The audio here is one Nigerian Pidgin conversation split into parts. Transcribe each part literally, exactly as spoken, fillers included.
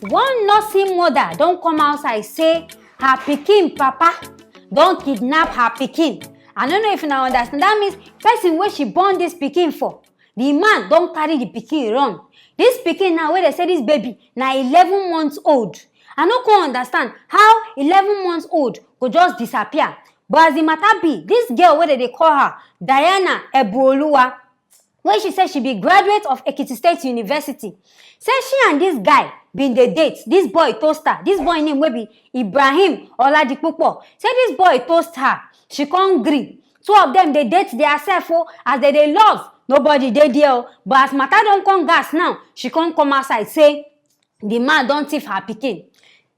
One nursing mother don come outside say her pikin papa don kidnap her pikin. I no know if una understand. That means person wey she born this pikin for, the man don carry the pikin run. This pikin now wey dey say this baby na eleven months old. I no come understand how eleven months old go just disappear. But as the matter be, this girl wey dem dey call her Diana Ebuoluwa, wey she say she be graduate of Ekiti State University, say she and this guy bin dey date. This boy toast her. This boy name wey be Ibrahim Oladipupo. Say this boy toast her. She come gree. Two of them dey date their self o. As dem dey love, nobody dey there o. But as matter don come gas now, she come come outside say the man don thief her pikin.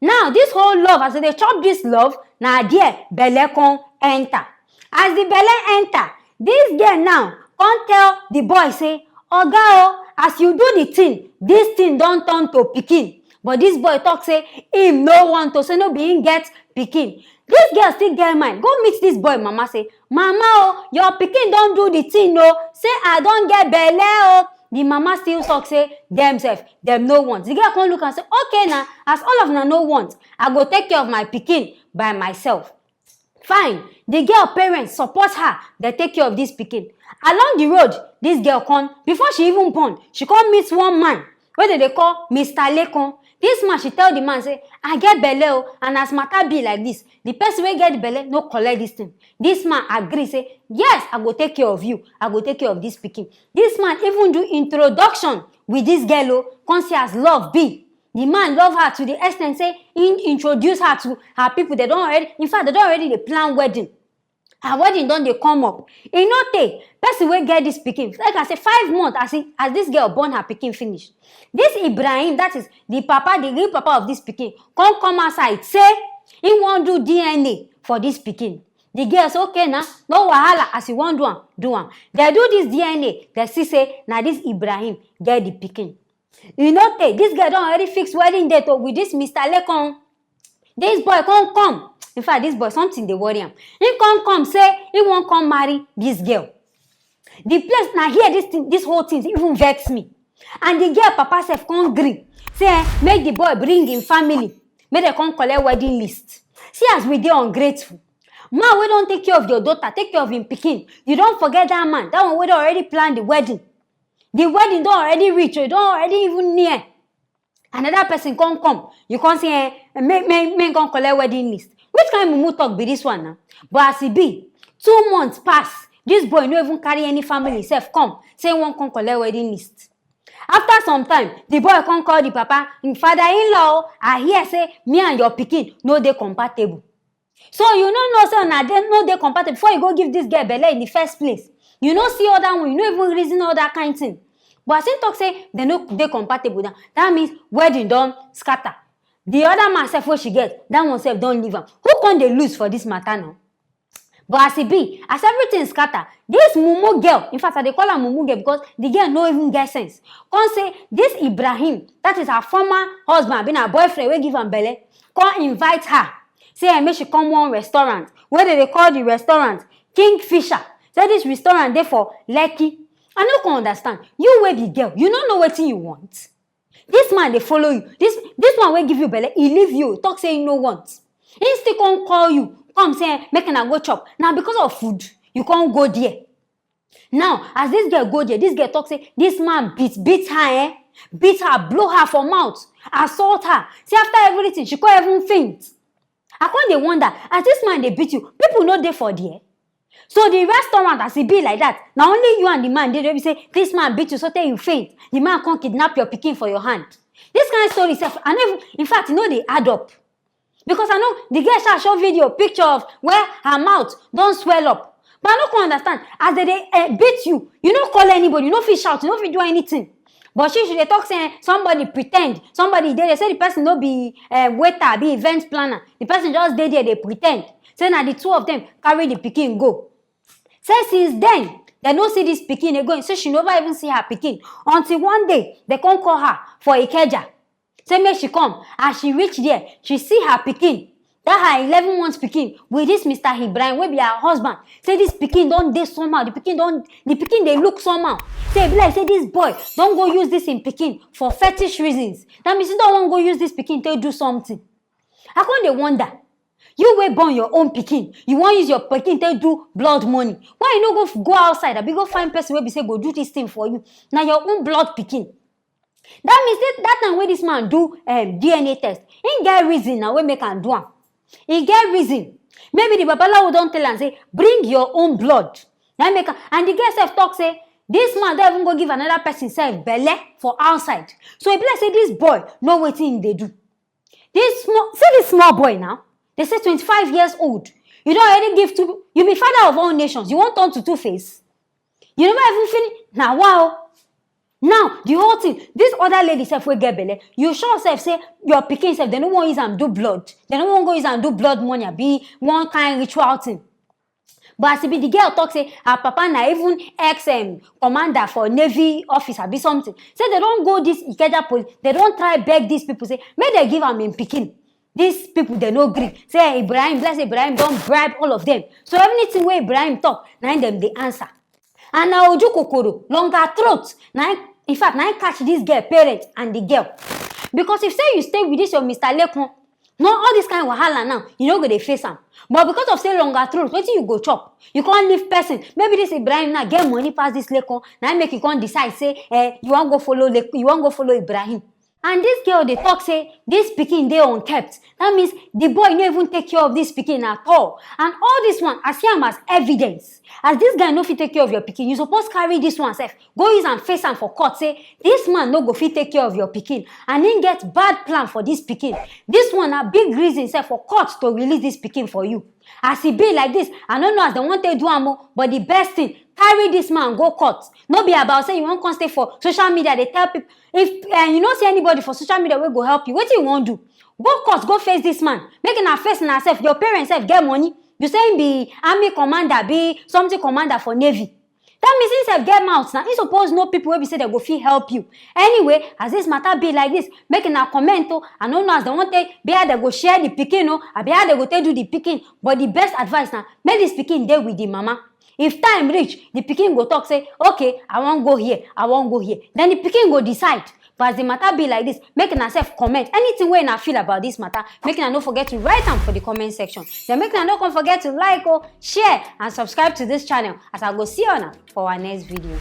Now, this whole love, as dem dey chop this love, na there belle come enter. As the belle enter, this girl now come tell the boy say, "Oga o, as you do the thing, this thing don turn to pikin." But this boy talk say him no want to, say no be him get pikin. This girl still get mind, go meet this boy mama say, "Mama o, your pikin don do the thing o, say I don get belle o." The mama still talk say dem sef, dem no want. The girl come look and say, "Okay na, as all of una no want, I go take care of my pikin by myself." Fine, the girl parents support her, dem take care of this pikin. Along the road, this girl come, before she even born, she come meet one man wey dem dey call Mister Lekon. This man, she tell the man say, "I get belle o, and as matter be like this, the person wey get the belle no collect this thing." This man agree say, "Yes, I go take care of you, I go take care of this pikin." This man even do introduction with this girl o, come see as love be. The man love her to the extent say he introduce her to her people. Dem don already, in fact, dem don already dey plan wedding. Her wedding don dey come up. E no tey, person wey get this pikin, like I say, five months as he, as this girl born her pikin finish, this Ibrahim, that is the papa, the real papa of this pikin, come come outside say he wan do D N A for this pikin. The girl say, "Okay na, no wahala, as you wan do am, do am." Dem do this D N A, dem see say na this Ibrahim get the pikin. E no tey, this girl don already fix wedding date o with this Mister Lekon. This boy come come. In fact, this boy, something dey worry am. He come come say he wan come marry this girl. The place na here this thing, this whole thing even vex me. And the girl papa sef come gree say, eh, make the boy bring him family, make dem come collect wedding list. See as we dey ungrateful. Man wey don take care of your daughter, take care of him pikin, you don forget that man, that one wey don already plan the wedding. The wedding don already reach o, e don already even near. Another person come come, you come say, eh, make, make, make come collect wedding list. Which kind mumu talk be this one na? But as e be, two months pass, this boy no even carry any family sef come say he wan come collect wedding list. After some time, the boy come call the papa, him father-in-law o, "I hear say me and your pikin no dey compatible." So you no know say una dey, no dey compatible before you go give this girl belle in the first place. You no see other one, you no even reason all that kind thing. But as him talk say dem no dey compatible now, that means wedding don scatter. The other man sef wey she get, that one sef don leave am. Who come dey lose for this matter now? But as e be, as everything scatter, this mumu girl, in fact, I dey call her mumu girl because the girl no even get sense, come say this Ibrahim, that is her former husband, abi na boyfriend wey give am belle, come invite her, say, eh, make she come one restaurant wey dem dey call the restaurant Kingfisher. Say this restaurant dey for Lekki. I no come understand. You wey be girl, you no know wetin you want. This man dey follow you. This, this one wey give you belle, he leave you, talk say he no want. He still come call you, come say, eh, make una go chop. Na because of food you come go there. Now, as this girl go there, this girl talk say this man beat, beat her, eh? Beat her, blow her for mouth, assault her. Say after everything, she come even faint. I come dey wonder, as this man dey beat you, people no dey for there? So the restaurant, as e be like that, na only you and the man dey there, wey be say this man beat you so tey you faint, the man come kidnap your pikin for your hand. This kind story sef, I no even, in fact, e no dey add up. Because I know the girl sha show video, picture of where her mouth don swell up. But I no come understand, as dem dey, eh, beat you, you no call anybody, you no fit shout, you no fit do anything. But she, she dey talk say, eh, somebody pretend, somebody dey there, say the person no be, eh, waiter, be event planner. The person just dey there, dey pretend. Say na the two of them carry the pikin go. Say since then, dem no see this pikin again. Say she never even see her pikin. Until one day, dem come call her for Ikeja. Say make she come. As she reach there, she see her pikin. That her eleven months pikin with this Mister Ibrahim wey be her husband, say this pikin don dey somehow, the pikin don the pikin dey look somehow. Say e be like say this boy don go use this im pikin for fetish reasons. That means he don wan go use this pikin take do something. I come dey wonder, you wey born your own pikin, you wan use your pikin take do blood money, why you no go go outside abi go find person wey be say go do this thing for you? Na your own blood pikin. That means say that time wey this man do um, D N A test, he get reason na wey make am do am. He get reason. Maybe the babalawo don tell am say bring your own blood. Na make am, and the girl sef talk say this man don even go give another person sef belle for outside. So e be like say this boy know wetin he dey do. This small, see this small boy now. They say twenty-five years old. You don already give two. You be father of all nations. You wan turn to two face. You never even finish. Na wow. Now the whole thing, this other lady sef wey get belle, you sure sef say your pikin sef, dem no wan use am do blood, dem no wan go use am do blood money abi one kind ritual thing. But as e be, the girl talk say her papa na even ex um, commander for navy office abi something. Say dem don go this Ikeja police, dem don try beg these people say make dem give am im pikin. These people dem no gree. Say Ibrahim, bless Ibrahim, don bribe all of them. So anything wey Ibrahim talk, na im dem dey answer. And na oju kokoro, longer throat, na im, in fact, na im catch this girl parent and the girl. Because if say you stay with this your Mister Lekun, no, all this kind wahala now, you no go dey face am. But because of say longer throat, wetin you go chop? You come leave person. Maybe this Ibrahim now get money pass this Lekun, na im make you come decide say eh, you wan go follow Lekun, you wan go follow Ibrahim. And this girl dey talk say this pikin dey unkept. That means the boy no even take care of this pikin at all. And all this one, I see am as evidence. As this guy no fit take care of your pikin, you suppose carry this one sef go use am face am for court say this man no go fit take care of your pikin and him get bad plan for this pikin. This one na big reason sef for court to release this pikin for you. As e be like this, I no know as dem wan take do am o, but the best thing, carry this man go court. No be about say you wan come stay for social media dey tell people. If uh, you no see anybody for social media wey go help you, wetin you wan do? Go court, go face this man. Make una face una sef. Your parents sef get money. You say him be army commander, be something commander for navy. That means him sef get mouth na. He suppose know people wey be say dem go fit help you. Anyway, as this matter be like this, make una comment o. I no know as dem wan take, be how dem go share the pikin o, abi how dem go take do the pikin. But the best advice na make this pikin dey with the mama. If time reach, the pikin go talk say, okay, I wan go here, I wan go here. Then the pikin go decide. But as the matter be like this, make una sef comment. Anything wey una feel about this matter, make una no forget to write am for the comment section. Then make una no come forget to like o, share and subscribe to this channel as I go see una for our next video.